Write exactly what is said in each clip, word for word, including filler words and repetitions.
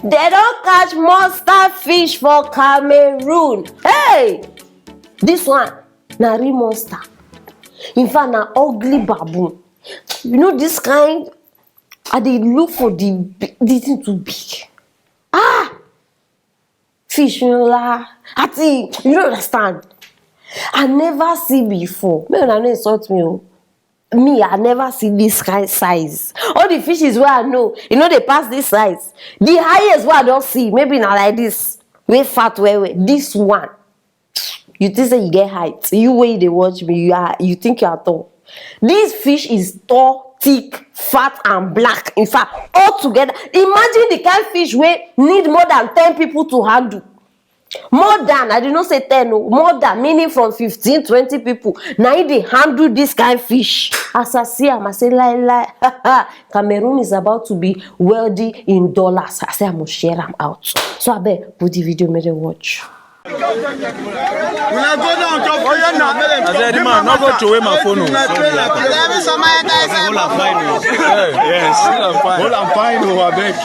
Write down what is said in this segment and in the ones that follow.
Dem don catch monster fish for Cameroon. Hey! This one na real monster. In fact, na ugly baboon. You know this kind, I dey look for the bi- the thing too big. Ah! Fish ńlá. Ati, you no understand. I never see before. Make una no insult me o. Me, I never see this kind size. All the fishes wey I know, e no dey pass this size. The highest wey I don see, maybe na like this, wey fat well well. This one, you think say you get height? You wey you dey watch me, you are, you think you are tall. This fish is tall, thick, fat, and black. In fact, all together, imagine the kind fish wey need more than ten people to handle. More than, I did not say ten, no, more than, meaning from fifteen, twenty people. Now they handle this kind fish. As I see am, I say, lie, lie. Cameroon is about to be wealthy in dollars. I say, I must share them out. So I bet put the video, make them watch. Una go down, come. Oh, yeah, na. I said, the man, no go throw away my phone, oh. Sorry, yeah. Hold am fine, oh. Yeah, yes, hold am fine. Hold am fine, oh, I beg.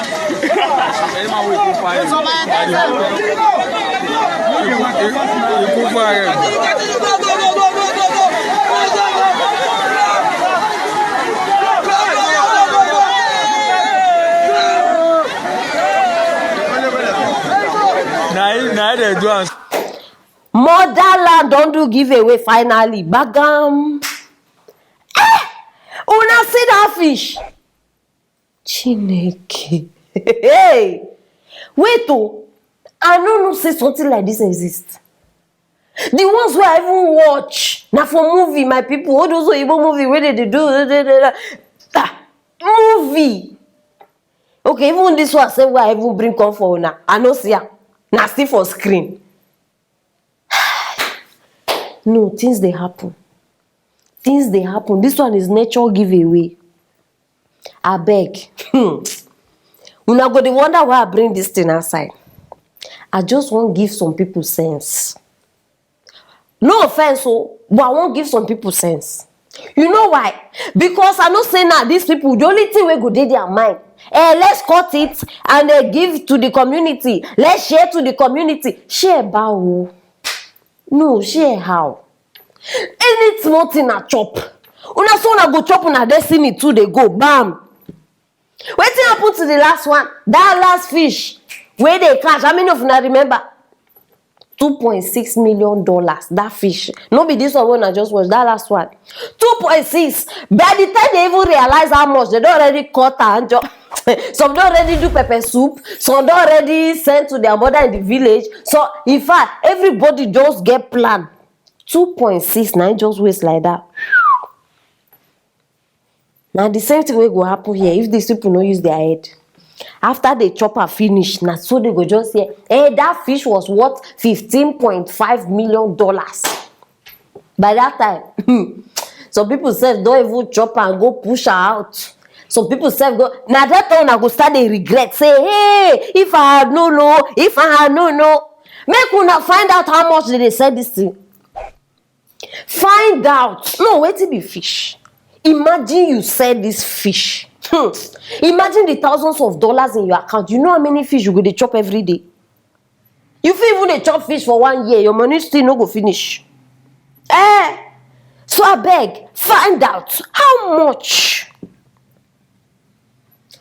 Na him, na him dey do am. Motherland don do giveaway finally. Gbagam. Eh! Una see that fish? Chineke. Hey! Wait o. I no know say something like this exist. The ones wey I even watch na for movie, my people. All those Oyibo movie wey dey dey do, ah, movie. Okay, even this one sef wey I even bring come for una, I no see am. Na still for screen. No, things dey happen. Things dey happen. This one is nature giveaway. Abeg. Hmm. Una go dey wonder why I bring this thing outside. I just wan give some people sense. No offense o, but I wan give some people sense. You know why? Because I know say now these people, the only thing wey go dey their mind, eh, let's cut it and eh, give to the community. Let's share to the community. Share bawo? No, share how? Any small thing na chop. Una so una go chop una destiny too dey go. Bam! Wetin happen to the last one? That last fish wey dey catch, how many of una remember? Two point six million dollars, that fish. No be this one wey una just watch, that last one. Two point six. By the time they even realize how much, they don already cut am. Some don already do pepper soup, some don already send to their mother in the village. So, in fact, everybody just get plan. Two point six na im just waste like that. Na the same thing wey go happen here if these people no use their head. After they chop am finish, na so they go just say, "Hey, that fish was worth fifteen point five million dollars." By that time, some people sef don even chop am go push am out. Some people sef go, na that time una go start dey regret, say, "Hey, if I had no know, if I had no know." Make una find out how much they dey sell this thing. Find out. No, wetin be fish? Imagine you sell this fish. Hmm. Imagine the thousands of dollars in your account. You know how many fish you go dey chop every day? You fit even dey chop fish for one year, your money still no go finish. Eh? So abeg, find out how much.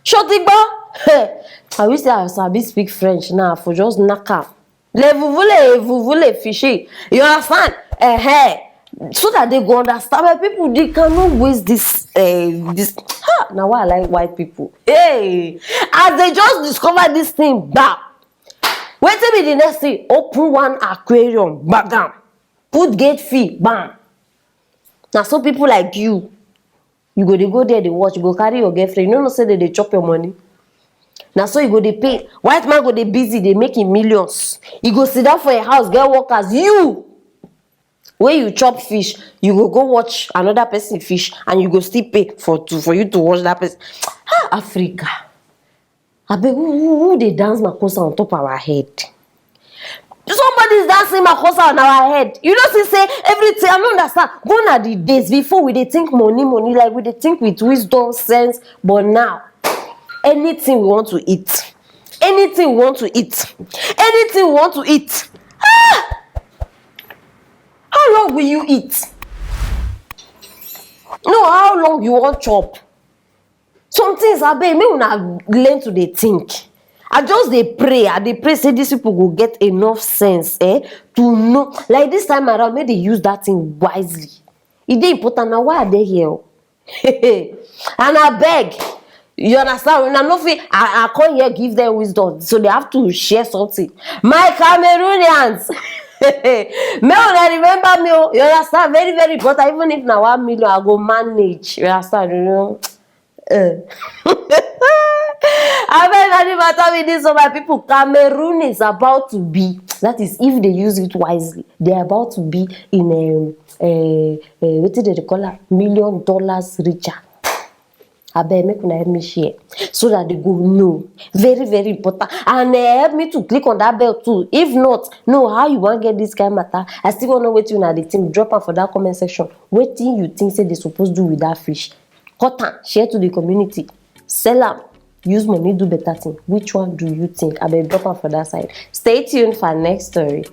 Shotigbo? I wish say I sabi speak French now for just knack am. Le vuvule, vuvule fishi. You understand? Eh, eh. So that they go understand. My people, they cannot waste this, uh, this. Ha! Now why I like white people? Hey! As they just discover this thing, bam! Wetin be the next thing? Open one aquarium, bagam. Put gate fee, bam. Now so people like you, you go dey go there, dey watch, you go carry your girlfriend. You no know say they dey chop your money. Na so you go dey pay. White man go dey busy, dey make him millions. He go sit down for a house, get workers. You, wey you chop fish, you go go watch another person fish, and you go still pay for to for you to watch that person. Ah, Africa. Abeg, who, who, who dey dance makosa on top our head? Somebody is dancing makosa on our head. You know, see say everything. I no understand. Gone are the days before we dey think money, money, like we dey think with wisdom, sense. But now, anything we want to eat, Anything you want to eat, anything you want to eat. Ah! How long will you eat? No, how long you wan chop? Some things, abeg, make una learn to dey think. I just dey pray, I dey pray say these people go get enough sense, eh, to know. Like this time around, make they use that thing wisely. E dey important, na why I dey here o. And abeg, you understand? Una no fit, I, I come here give them wisdom, so they have to share something. My Cameroonians, make una remember me o. You understand? Very, very important. Even if na one million, I go manage. You understand? You know. Uh. Abeg, na the matter with this, so my people, Cameroon is about to be, that is, if they use it wisely, they are about to be in a, a, a, wetin dem dey call am, million dollars richer. Abeg, make una help me share so that they go know. Very, very important. And, eh, help me to click on that bell too. If not, no, how you wan get this kind matter? I still wan know wetin una dey think. Drop am for that comment section. Wetin you think say they suppose do with that fish? Cut am, share to the community, sell am, use money do better thing. Which one do you think? Abeg, drop am for that side. Stay tuned for our next story.